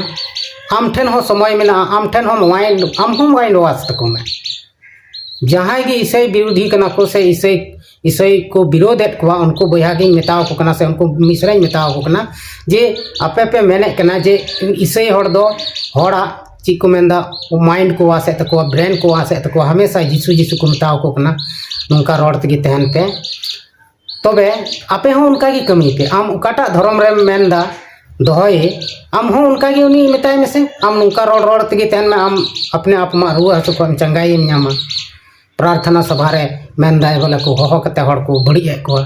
ᱟᱢ ᱴᱷᱮᱱ ᱦᱚᱸ ᱥᱚᱢᱚᱭ ᱢᱮᱱᱟᱜᱼᱟ, ᱟᱢ ᱴᱷᱮᱱ ᱦᱚᱸ mind, ᱟᱢ ᱦᱚᱸ mind wash ᱛᱟᱠᱚ ᱢᱮ᱾ ᱡᱟᱦᱟᱸᱭ ᱜᱮ ᱤᱥᱟᱹᱭ ᱵᱤᱨᱳᱫᱷᱤ ᱠᱟᱱᱟ ᱠᱚ ᱥᱮ ᱤᱥᱟᱹᱭ, ᱤᱥᱟᱹᱭ ᱠᱚ ᱵᱤᱨᱳᱫᱮᱫ ᱠᱚᱣᱟ, ᱩᱱᱠᱩ ᱵᱚᱭᱦᱟ ᱜᱤᱧ ᱢᱮᱛᱟᱣ ᱠᱚ ᱠᱟᱱᱟ ᱥᱮ ᱩᱱᱠᱩ ᱢᱤᱥᱨᱟᱧ ᱢᱮᱛᱟᱣ ᱠᱚ ᱠᱟᱱᱟ ᱡᱮ ᱟᱯᱮ ᱯᱮ ᱢᱮᱱᱮᱫ ᱠᱟᱱᱟ ᱡᱮ ᱤᱥᱟᱹᱭ ᱦᱚᱲ ᱫᱚ ᱦᱚᱲᱟᱜ ᱪᱮᱫ ᱠᱚ ᱢᱮᱱᱫᱟ, mind ᱠᱚ wash ᱮᱫ ᱛᱟᱠᱚᱣᱟ, brain ᱠᱚ wash ᱮᱫ ᱛᱟᱠᱚᱣᱟ, ᱦᱟᱢᱮᱥᱟ ᱡᱤᱥᱩ ᱡᱤᱥᱩ ᱠᱚ ᱢᱮᱛᱟᱣ ᱠᱚ ᱠᱟᱱᱟ, ᱱᱚᱝᱠᱟ ᱨᱚᱲ ᱛᱮᱜᱮ ᱛᱟᱦᱮᱱ ᱯᱮ᱾ ᱛᱚᱵᱮ ᱟᱯᱮ ᱦᱚᱸ ᱚᱱᱠᱟ ᱜᱮ ᱠᱟᱹᱢᱤ ᱯᱮ᱾ ᱟᱢ ᱚᱠᱟᱴᱟᱜ ᱫᱷᱚᱨᱚᱢ ᱨᱮᱢ ᱢᱮᱱᱫᱟ ᱫᱚᱦᱚᱭ, ᱟᱢ ᱦᱚᱸ ᱚᱱᱠᱟ ᱜᱮ ᱩᱱᱤ ᱢᱮᱛᱟᱭ ᱢᱮᱥᱮ᱾ ᱟᱢ ᱱᱚᱝᱠᱟ ᱨᱚᱲ ᱨᱚᱲ ᱛᱮᱜᱮ ᱛᱟᱦᱮᱱ ᱢᱮ, ᱟᱢ ᱟᱯᱱᱮ ᱟᱯ ᱟᱢᱟᱜ ᱨᱩᱣᱟᱹ ᱦᱟᱹᱥᱩ ᱠᱷᱚᱱ ᱪᱟᱸᱜᱟᱭᱮᱢ ᱧᱟᱢᱟ, ᱯᱨᱟᱨᱛᱷᱚᱱᱟ ᱥᱚᱵᱷᱟ ᱨᱮ ᱢᱮᱱᱫᱟᱭ ᱵᱚᱞᱮ ᱠᱚ ᱦᱚᱦᱚ ᱠᱟᱛᱮ ᱦᱚᱲ ᱠᱚ ᱵᱟᱹᱲᱤᱡ ᱮᱫ ᱠᱚᱣᱟ᱾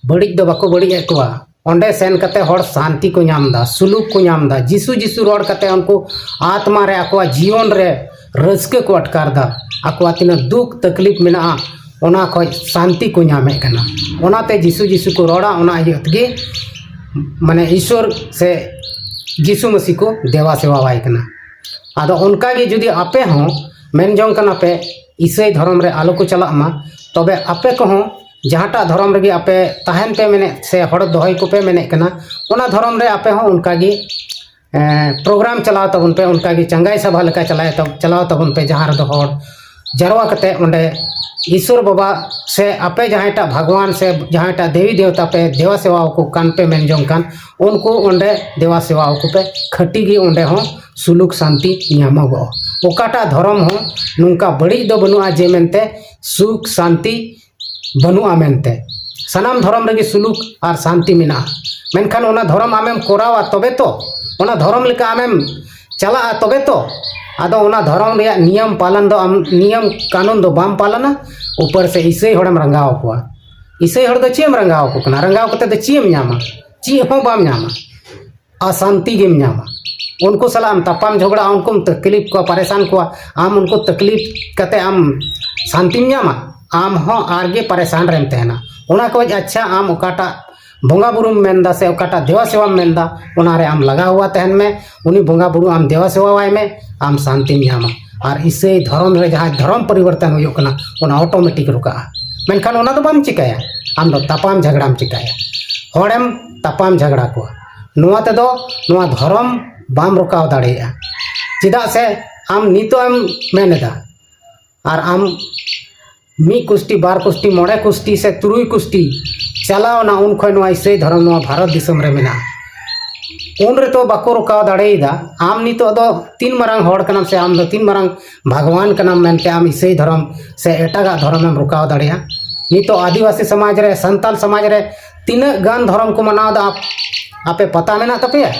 ᱵᱟᱹᱲᱤᱡ ᱫᱚ ᱵᱟᱠᱚ ᱵᱟᱹᱲᱤᱡ ᱮᱫ ᱠᱚᱣᱟ, ᱚᱸᱰᱮ ᱥᱮᱱ ᱠᱟᱛᱮ ᱦᱚᱲ ᱥᱟᱱᱛᱤ ᱠᱚ ᱧᱟᱢ ᱮᱫᱟ, ᱥᱩᱞᱩᱠ ᱠᱚ ᱧᱟᱢ ᱮᱫᱟ, ᱡᱤᱥᱩ ᱡᱤᱥᱩ ᱨᱚᱲ ᱠᱟᱛᱮ ᱩᱱᱠᱩ ᱟᱛᱢᱟ ᱨᱮ, ᱟᱠᱚᱣᱟᱜ ᱡᱤᱭᱚᱱ ᱨᱮ ᱨᱟᱹᱥᱠᱟᱹ ᱠᱚ ᱟᱴᱠᱟᱨ ᱮᱫᱟ, ᱟᱠᱚᱣᱟᱜ ᱛᱤᱱᱟᱹᱜ ᱫᱩᱠ ᱛᱟᱠᱞᱤᱯ ᱢᱮᱱᱟᱜᱼᱟ ᱚᱱᱟ ᱠᱷᱚᱡ ᱥᱟᱱᱛᱤ ᱠᱚ ᱧᱟᱢᱮᱫ ᱠᱟᱱᱟ᱾ ᱚᱱᱟᱛᱮ ᱡᱤᱥᱩ ᱡᱤᱥᱩ ᱠᱚ ᱨᱚᱲᱟ, ᱚᱱᱟ ᱤᱭᱟᱹ ᱛᱮᱜᱮ ᱢᱟᱱᱮ ᱤᱥᱚᱨ ᱥᱮ ᱡᱤᱥᱩ ᱢᱟᱹᱥᱤ ᱠᱚ ᱫᱮᱵᱟ ᱥᱮᱵᱟᱣᱟᱭ ᱠᱟᱱᱟ᱾ ᱟᱫᱚ ᱚᱱᱠᱟ ᱜᱮ ᱡᱩᱫᱤ ᱟᱯᱮ ᱦᱚᱸ ᱢᱮᱱ ᱡᱚᱝ ᱠᱟᱱᱟ ᱯᱮ ᱤᱥᱟᱹᱭ ᱫᱷᱚᱨᱚᱢ ᱨᱮ ᱟᱞᱚ ᱠᱚ ᱪᱟᱞᱟᱜ ᱢᱟ, ᱛᱚᱵᱮ ᱟᱯᱮ ᱠᱚᱦᱚᱸ ᱡᱟᱦᱟᱸᱴᱟᱜ ᱫᱷᱚᱨᱚᱢ ᱨᱮᱜᱮ ᱟᱯᱮ ᱛᱟᱦᱮᱱ ᱯᱮ ᱢᱮᱱᱮᱫ ᱥᱮ ᱦᱚᱲ ᱫᱚᱦᱚᱭ ᱠᱚᱯᱮ ᱢᱮᱱᱮᱫ ᱠᱟᱱᱟ, ᱚᱱᱟ ᱫᱷᱚᱨᱚᱢ ᱨᱮ ᱟᱯᱮ ᱦᱚᱸ ᱚᱱᱠᱟ ᱜᱮ ᱯᱨᱳᱜᱨᱟᱢ ᱪᱟᱞᱟᱣ ᱛᱟᱵᱚᱱ ᱯᱮ, ᱚᱱᱠᱟ ᱜᱮ ᱪᱟᱸᱜᱟᱭ ᱥᱟᱵᱷᱟ ᱞᱮᱠᱟ ᱪᱟᱞᱟᱣ ᱛᱟᱵ- ᱪᱟᱞᱟᱣ ᱛᱟᱵᱚᱱ ᱯᱮ, ᱡᱟᱦᱟᱸ ᱨᱮᱫᱚ ᱦᱚᱲ ᱡᱟᱨᱣᱟ ᱠᱟᱛᱮ ᱚᱸᱰᱮ ᱤᱥᱚᱨ ᱵᱟᱵᱟ ᱥᱮ ᱟᱯᱮ ᱡᱟᱦᱟᱸᱭᱴᱟᱜ ᱵᱷᱟᱜᱽᱣᱟᱱ ᱥᱮ ᱡᱟᱦᱟᱸᱭᱴᱟᱜ ᱫᱮᱣᱤ ᱫᱮᱣᱛᱟ ᱯᱮ ᱫᱮᱣᱟ ᱥᱮᱵᱟ ᱟᱠᱚ ᱠᱟᱱ ᱯᱮ ᱢᱮᱱ ᱡᱚᱝ ᱠᱟᱱ, ᱩᱱᱠᱩ ᱚᱸᱰᱮ ᱫᱮᱣᱟ ᱥᱮᱵᱟ ᱟᱠᱚ ᱯᱮ᱾ ᱠᱷᱟᱹᱴᱤ ᱜᱮ ᱚᱸᱰᱮ ᱦᱚᱸ ᱥᱩᱞᱩᱠ ᱥᱟᱱᱛᱤ ᱧᱟᱢᱚᱜᱚᱜᱼᱟ᱾ ᱚᱠᱟᱴᱟᱜ ᱫᱷᱚᱨᱚᱢ ᱦᱚᱸ ᱱᱚᱝᱠᱟ ᱵᱟᱹᱲᱤᱡ ᱫᱚ ᱵᱟᱹᱱᱩᱜᱼᱟ ᱡᱮ ᱢᱮᱱᱛᱮ ᱥᱩᱠ ᱥᱟᱱᱛᱤ ᱵᱟᱹᱱᱩᱜᱼᱟ ᱢᱮᱱᱛᱮ᱾ ᱥᱟᱱᱟᱢ ᱫᱷᱚᱨᱚᱢ ᱨᱮᱜᱮ ᱥᱩᱞᱩᱠ ᱟᱨ ᱥᱟᱱᱛᱤ ᱢᱮᱱᱟᱜᱼᱟ᱾ ᱢᱮᱱᱠᱷᱟᱱ ᱚᱱᱟ ᱫᱷᱚᱨᱚᱢ ᱟᱢᱮᱢ ᱠᱚᱨᱟᱣᱟ ᱛᱚᱵᱮ ᱛᱚ, ᱚᱱᱟ ᱫᱷᱚᱨᱚᱢ ᱞᱮᱠᱟ ᱟᱢᱮᱢ ᱪᱟᱞᱟᱜᱼᱟ ᱛᱚᱵᱮ ᱛᱚ᱾ ᱟᱫᱚ ᱚᱱᱟ ᱫᱷᱚᱨᱚᱢ ᱨᱮᱭᱟᱜ ᱱᱤᱭᱚᱢ ᱯᱟᱞᱚᱱ ᱫᱚ ᱟᱢ, ᱱᱤᱭᱚᱢ ᱠᱟᱹᱱᱩᱱ ᱫᱚ ᱵᱟᱢ ᱯᱟᱞᱚᱱᱟ, ᱩᱯᱚᱨ ᱥᱮ ᱤᱥᱟᱹᱭ ᱦᱚᱲᱮᱢ ᱨᱟᱸᱜᱟᱣ ᱠᱚᱣᱟ᱾ ᱤᱥᱟᱹᱭ ᱦᱚᱲ ᱫᱚ ᱪᱮᱫ ᱮᱢ ᱨᱟᱸᱜᱟᱣ ᱠᱚ ᱠᱟᱱᱟ? ᱨᱟᱸᱜᱟᱣ ᱠᱟᱛᱮ ᱫᱚ ᱪᱮᱫ ᱮᱢ ᱧᱟᱢᱟ? ᱪᱮᱫ ᱦᱚᱸ ᱵᱟᱢ ᱧᱟᱢᱟ, ᱚᱥᱟᱱᱛᱤ ᱜᱮᱢ ᱧᱟᱢᱟ᱾ ᱩᱱᱠᱩ ᱥᱟᱞᱟᱜ ᱮᱢ ᱛᱟᱯᱟᱢ ᱡᱷᱚᱜᱽᱲᱟᱜᱼᱟ, ᱩᱱᱠᱩᱢ ᱛᱟᱠᱞᱤᱯ ᱠᱚᱣᱟ, ᱯᱟᱨᱮᱥᱟᱱ ᱠᱚᱣᱟ, ᱟᱢ ᱩᱱᱠᱩ ᱛᱟᱠᱞᱤᱯ ᱠᱟᱛᱮ ᱟᱢ ᱥᱟᱱᱛᱤᱢ ᱧᱟᱢᱟ? ᱟᱢ ᱦᱚᱸ ᱟᱨᱜᱮ ᱯᱟᱨᱮᱥᱟᱱ ᱨᱮᱢ ᱛᱟᱦᱮᱱᱟ᱾ ᱚᱱᱟ ᱠᱷᱚᱡ ᱟᱪᱪᱷᱟ, ᱟᱢ ᱚᱠᱟᱴᱟᱜ ᱵᱚᱸᱜᱟ ᱵᱩᱨᱩᱢ ᱢᱮᱱᱫᱟ ᱥᱮ ᱚᱠᱟᱴᱟᱜ ᱫᱮᱵᱟ ᱥᱮᱵᱟᱢ ᱢᱮᱱᱫᱟ, ᱚᱱᱟᱨᱮ ᱟᱢ ᱞᱟᱜᱟᱣ ᱦᱩᱣᱟ ᱛᱟᱦᱮᱱ ᱢᱮ, ᱩᱱᱤ ᱵᱚᱸᱜᱟ ᱵᱩᱨᱩ ᱟᱢ ᱫᱮᱵᱟ ᱥᱮᱵᱟᱣᱟᱭ ᱢᱮ, ᱟᱢ ᱥᱟᱱᱛᱤᱢ ᱧᱟᱢᱟ᱾ ᱟᱨ ᱤᱥᱟᱹᱭ ᱫᱷᱚᱨᱚᱢ ᱨᱮ ᱡᱟᱦᱟᱸᱭ ᱫᱷᱚᱨᱚᱢ ᱯᱚᱨᱤᱵᱚᱨᱛᱚᱱ ᱦᱩᱭᱩᱜ ᱠᱟᱱᱟ, ᱚᱱᱟ ᱚᱴᱳᱢᱮᱴᱤᱠ ᱨᱩᱠᱟᱜᱼᱟ᱾ ᱢᱮᱱᱠᱷᱟᱱ ᱚᱱᱟ ᱫᱚ ᱵᱟᱢ ᱪᱤᱠᱟᱹᱭᱟ, ᱟᱢ ᱫᱚ ᱛᱟᱯᱟᱢ ᱡᱷᱟᱜᱽᱲᱟᱢ ᱪᱤᱠᱟᱹᱭᱟ, ᱦᱚᱲᱮᱢ ᱛᱟᱯᱟᱢ ᱡᱷᱟᱜᱽᱲᱟ ᱠᱚᱣᱟ᱾ ᱱᱚᱣᱟ ᱛᱮᱫᱚ ᱱᱚᱣᱟ ᱫᱷᱚᱨᱚᱢ ᱵᱟᱢ ᱨᱚᱠᱟᱣ ᱫᱟᱲᱮᱭᱟᱜᱼᱟ᱾ ᱪᱮᱫᱟᱜ ᱥᱮ ᱟᱢ ᱱᱤᱛᱚᱜ ᱮᱢ ᱢᱮᱱ ᱮᱫᱟ, ᱟᱨ ᱟᱢ ᱢᱤᱫ ᱠᱩᱥᱴᱤ, ᱵᱟᱨ ᱠᱩᱥᱴᱤ, ᱢᱚᱬᱮ ᱠᱩᱥᱴᱤ ᱥᱮ ᱛᱩᱨᱩᱭ ᱠᱩᱥᱴᱤ ᱪᱟᱞᱟᱣᱱᱟ, ᱩᱱ ᱠᱷᱚᱱ ᱱᱚᱣᱟ ᱤᱥᱟᱹᱭ ᱫᱷᱚᱨᱚᱢ ᱱᱚᱣᱟ ᱵᱷᱟᱨᱚᱛ ᱫᱤᱥᱚᱢ ᱨᱮ ᱢᱮᱱᱟᱜᱼᱟ᱾ ᱩᱱ ᱨᱮᱛᱚ ᱵᱟᱠᱚ ᱨᱚᱠᱟᱣ ᱫᱟᱲᱮᱭᱟᱫᱟ᱾ ᱟᱢ ᱱᱤᱛᱚᱜ ᱫᱚ ᱛᱤᱱ ᱢᱟᱨᱟᱝ ᱦᱚᱲ ᱠᱟᱱᱟᱢ ᱥᱮ ᱟᱢ ᱫᱚ ᱛᱤᱱ ᱢᱟᱨᱟᱝ ᱵᱷᱟᱜᱽᱣᱟᱱ ᱠᱟᱱᱟᱢ ᱢᱮᱱᱛᱮ ᱟᱢ ᱤᱥᱟᱹᱭ ᱫᱷᱚᱨᱚᱢ ᱥᱮ ᱮᱴᱟᱜᱟᱜ ᱫᱷᱚᱨᱚᱢᱮᱢ ᱨᱚᱠᱟᱣ ᱫᱟᱲᱮᱭᱟᱜᱼᱟ? ᱱᱤᱛᱚᱜ ᱟᱹᱫᱤᱵᱟᱹᱥᱤ ᱥᱚᱢᱟᱡᱽ ᱨᱮ, ᱥᱟᱱᱛᱟᱞ ᱥᱚᱢᱟᱡᱽ ᱨᱮ ᱛᱤᱱᱟᱹᱜ ᱜᱟᱱ ᱫᱷᱚᱨᱚᱢ ᱠᱚ ᱢᱟᱱᱟᱣ ᱮᱫᱟ, ᱟᱯ-, ᱟᱯᱮ ᱯᱟᱛᱟ ᱢᱮᱱᱟᱜ ᱛᱟᱯᱮᱭᱟ?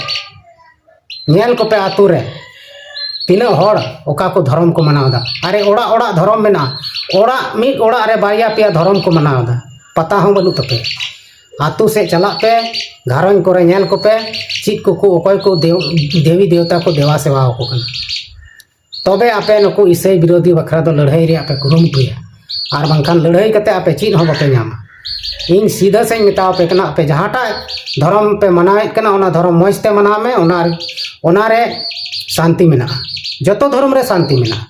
ᱧᱮᱞ ᱠᱚᱯᱮ ᱟᱛᱳ ᱨᱮ ᱛᱤᱱᱟᱹᱜ ᱦᱚᱲ ᱚᱠᱟ ᱠᱚ ᱫᱷᱚᱨᱚᱢ ᱠᱚ ᱢᱟᱱᱟᱣ ᱮᱫᱟ᱾ ᱟᱨᱮ, ᱚᱲᱟᱜ ᱚᱲᱟᱜ ᱫᱷᱚᱨᱚᱢ ᱢᱮᱱᱟᱜᱼᱟ, ᱚᱲᱟᱜ ᱢᱤᱫ ᱚᱲᱟᱜ ᱨᱮ ᱵᱟᱨᱭᱟ ᱯᱮᱭᱟ ᱫᱷᱚᱨᱚᱢ ᱠᱚ ᱢᱟᱱᱟᱣ ᱮᱫᱟ, ᱯᱟᱛᱟ ᱦᱚᱸ ᱵᱟᱹᱱᱩᱜ ᱛᱟᱯᱮᱭᱟ᱾ ᱟᱛᱳ ᱥᱮᱫ ᱪᱟᱞᱟᱜ ᱯᱮ, ᱜᱷᱟᱨᱚᱸᱡᱽ ᱠᱚᱨᱮ ᱧᱮᱞ ᱠᱚᱯᱮ, ᱪᱮᱫ ᱠᱚᱠᱚ, ᱚᱠᱚᱭ ᱠᱚ ᱫᱮᱣ-, ᱫᱮᱣᱤ ᱫᱮᱣᱛᱟ ᱠᱚ ᱫᱮᱣᱟ ᱥᱮᱵᱟ ᱟᱠᱚ ᱠᱟᱱᱟ᱾ ᱛᱚᱵᱮ ᱟᱯᱮ ᱱᱩᱠᱩ ᱤᱥᱟᱹᱭ ᱵᱤᱨᱳᱫᱷᱤ ᱵᱟᱠᱷᱨᱟ ᱫᱚ ᱞᱟᱹᱲᱦᱟᱹᱭ ᱨᱮᱭᱟᱜ ᱯᱮ ᱠᱩᱨᱩᱢᱩᱴᱩᱭᱟ, ᱟᱨ ᱵᱟᱝᱠᱷᱟᱱ ᱞᱟᱹᱲᱦᱟᱹᱭ ᱠᱟᱛᱮ ᱟᱯᱮ ᱪᱮᱫ ᱦᱚᱸ ᱵᱟᱯᱮ ᱧᱟᱢᱟ᱾ ᱤᱧ ᱥᱤᱫᱷᱟᱹ ᱥᱮᱫ ᱤᱧ ᱢᱮᱛᱟᱣ ᱯᱮ ᱠᱟᱱᱟ, ᱟᱯᱮ ᱡᱟᱦᱟᱸᱴᱟᱜ ᱫᱷᱚᱨᱚᱢ ᱯᱮ ᱢᱟᱱᱟᱣᱮᱫ ᱠᱟᱱᱟ, ᱚᱱᱟ ᱫᱷᱚᱨᱚᱢ ᱢᱚᱡᱽ ᱛᱮ ᱢᱟᱱᱟᱣ ᱢᱮ, ᱚᱱᱟ, ᱚᱱᱟᱨᱮ ᱥᱟᱱᱛᱤ ᱢᱮᱱᱟᱜᱼᱟ᱾ ᱡᱚᱛᱚ ᱫᱷᱚᱨᱚᱢ ᱨᱮ ᱥᱟᱱᱛᱤ ᱢᱮᱱᱟᱜᱼᱟ᱾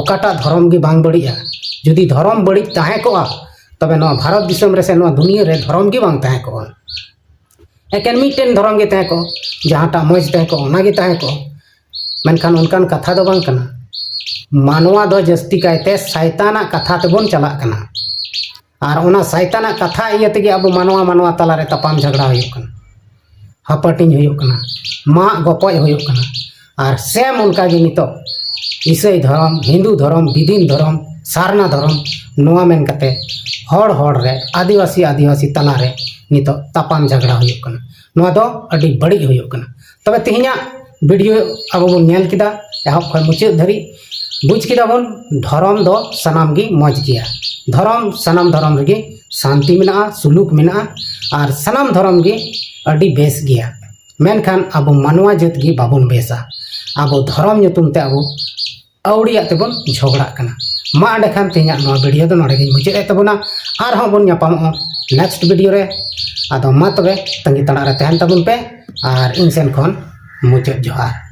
ᱚᱠᱟᱴᱟᱜ ᱫᱷᱚᱨᱚᱢ ᱜᱮ ᱵᱟᱝ ᱵᱟᱹᱲᱤᱡᱼᱟ᱾ ᱡᱩᱫᱤ ᱫᱷᱚᱨᱚᱢ ᱵᱟᱹᱲᱤᱡ ᱛᱟᱦᱮᱸ ᱠᱚᱜᱼᱟ, ᱛᱚᱵᱮ ᱱᱚᱣᱟ ᱵᱷᱟᱨᱚᱛ ᱫᱤᱥᱚᱢ ᱨᱮ ᱥᱮ ᱱᱚᱣᱟ ᱫᱩᱱᱤᱭᱟᱹ ᱨᱮ ᱫᱷᱚᱨᱚᱢ ᱜᱮ ᱵᱟᱝ ᱛᱟᱦᱮᱸ ᱠᱚᱜᱼᱟ᱾ ᱮᱠᱮᱱ ᱢᱤᱫᱴᱮᱱ ᱫᱷᱚᱨᱚᱢ ᱜᱮ ᱛᱟᱦᱮᱸ ᱠᱚᱜᱼᱟ, ᱡᱟᱦᱟᱸᱴᱟᱜ ᱢᱚᱡᱽ ᱛᱟᱦᱮᱸ ᱠᱚᱜᱼᱟ, ᱚᱱᱟ ᱜᱮ ᱛᱟᱦᱮᱸ ᱠᱚᱜᱼᱟ᱾ ᱢᱮᱱᱠᱷᱟᱱ ᱚᱱᱠᱟᱱ ᱠᱟᱛᱷᱟ ᱫᱚ ᱵᱟᱝ ᱠᱟᱱᱟ᱾ ᱢᱟᱱᱣᱟ ᱫᱚ ᱡᱟᱹᱥᱛᱤ ᱠᱟᱭᱛᱮ ᱥᱟᱭᱛᱟᱱᱟᱜ ᱠᱟᱛᱷᱟ ᱛᱮᱵᱚᱱ ᱪᱟᱞᱟᱜ ᱠᱟᱱᱟ᱾ ᱟᱨ ᱚᱱᱟ ᱥᱟᱭᱛᱟᱱᱟᱜ ᱠᱟᱛᱷᱟ ᱤᱭᱟᱹ ᱛᱮᱜᱮ ᱟᱵᱚ ᱢᱟᱱᱣᱟ ᱢᱟᱱᱣᱟ ᱛᱟᱞᱟᱨᱮ ᱛᱟᱯᱟᱢ ᱡᱷᱟᱜᱽᱲᱟ ᱦᱩᱭᱩᱜ ᱠᱟᱱᱟ, ᱦᱟᱹᱯᱟᱹᱴᱤᱧ ᱦᱩᱭᱩᱜ ᱠᱟᱱᱟ, ᱢᱟᱜ ᱜᱚᱯᱚᱡ ᱦᱩᱭᱩᱜ ᱠᱟᱱᱟ᱾ ᱟᱨ ᱥᱮᱢ ᱚᱱᱠᱟᱜᱮ ᱱᱤᱛᱚᱜ ᱤᱥᱟᱹᱭ ᱫᱷᱚᱨᱚᱢ, ᱦᱤᱱᱫᱩ ᱫᱷᱚᱨᱚᱢ, ᱵᱤᱫᱤᱱ ᱫᱷᱚᱨᱚᱢ, ᱥᱟᱨᱱᱟ ᱫᱷᱚᱨᱚᱢ, ᱱᱚᱣᱟ ᱢᱮᱱ ᱠᱟᱛᱮ ᱦᱚᱲ ᱦᱚᱲ ᱨᱮ, ᱟᱹᱫᱤᱵᱟᱹᱥᱤ ᱟᱹᱫᱤᱵᱟᱹᱥᱤ ᱛᱟᱞᱟᱨᱮ ᱱᱤᱛᱚᱜ ᱛᱟᱯᱟᱢ ᱡᱷᱟᱜᱽᱲᱟ ᱦᱩᱭᱩᱜ ᱠᱟᱱᱟ᱾ ᱱᱚᱣᱟ ᱫᱚ ᱟᱹᱰᱤ ᱵᱟᱹᱲᱤᱡ ᱦᱩᱭᱩᱜ ᱠᱟᱱᱟ᱾ ᱛᱚᱵᱮ ᱛᱮᱦᱮᱧᱟᱜ ᱵᱷᱤᱰᱤᱭᱳ ᱟᱵᱚ ᱵᱚᱱ ᱧᱮᱞ ᱠᱮᱫᱟ ᱮᱦᱚᱵ ᱠᱷᱚᱱ ᱢᱩᱪᱟᱹᱫ ᱫᱷᱟᱹᱨᱤᱡ, ᱵᱩᱡᱽ ᱠᱮᱫᱟ ᱵᱚᱱ ᱫᱷᱚᱨᱚᱢ ᱫᱚ ᱥᱟᱱᱟᱢ ᱜᱮ ᱢᱚᱡᱽ ᱜᱮᱭᱟ, ᱫᱷᱚᱨᱚᱢ, ᱥᱟᱱᱟᱢ ᱫᱷᱚᱨᱚᱢ ᱨᱮᱜᱮ ᱥᱟᱱᱛᱤ ᱢᱮᱱᱟᱜᱼᱟ, ᱥᱩᱞᱩᱠ ᱢᱮᱱᱟᱜᱼᱟ, ᱟᱨ ᱥᱟᱱᱟᱢ ᱫᱷᱚᱨᱚᱢ ᱜᱮ ᱟᱹᱰᱤ ᱵᱮᱥ ᱜᱮᱭᱟ᱾ ᱢᱮᱱᱠᱷᱟᱱ ᱟᱵᱚ ᱢᱟᱱᱣᱟ ᱡᱟᱹᱛ ᱜᱮ ᱵᱟᱵᱚᱱ ᱵᱮᱥᱟ᱾ ᱟᱵᱚ ᱫᱷᱚᱨᱚᱢ ᱧᱩᱛᱩᱢ ᱛᱮ ᱟᱵᱚ ᱟᱹᱣᱲᱤᱭᱟᱜ ᱛᱮᱵᱚᱱ ᱡᱷᱚᱜᱽᱲᱟᱜ ᱠᱟᱱᱟ᱾ ᱢᱟ ᱮᱸᱰᱮᱠᱷᱟᱱ ᱛᱮᱦᱮᱧᱟᱜ ᱱᱚᱣᱟ ᱵᱷᱤᱰᱤᱭᱳ ᱫᱚ ᱱᱚᱰᱮ ᱜᱤᱧ ᱢᱩᱪᱟᱹᱫ ᱮᱫ ᱛᱟᱵᱚᱱᱟ᱾ ᱟᱨᱦᱚᱸ ᱵᱚᱱ ᱧᱟᱯᱟᱢᱚᱜᱼᱟ ᱱᱮᱠᱥᱴ ᱵᱷᱤᱰᱤᱭᱳ ᱨᱮ᱾ ᱟᱫᱚ ᱢᱟ ᱛᱚᱵᱮ ᱛᱟᱺᱜᱤ ᱛᱟᱲᱟᱜ ᱨᱮ ᱛᱟᱦᱮᱱ ᱛᱟᱵᱚᱱ ᱯᱮ᱾ ᱟᱨ ᱤᱧ ᱥᱮᱱ ᱠᱷᱚᱱ ᱢᱩᱪᱟᱹᱫ ᱡᱚᱦᱟᱨ᱾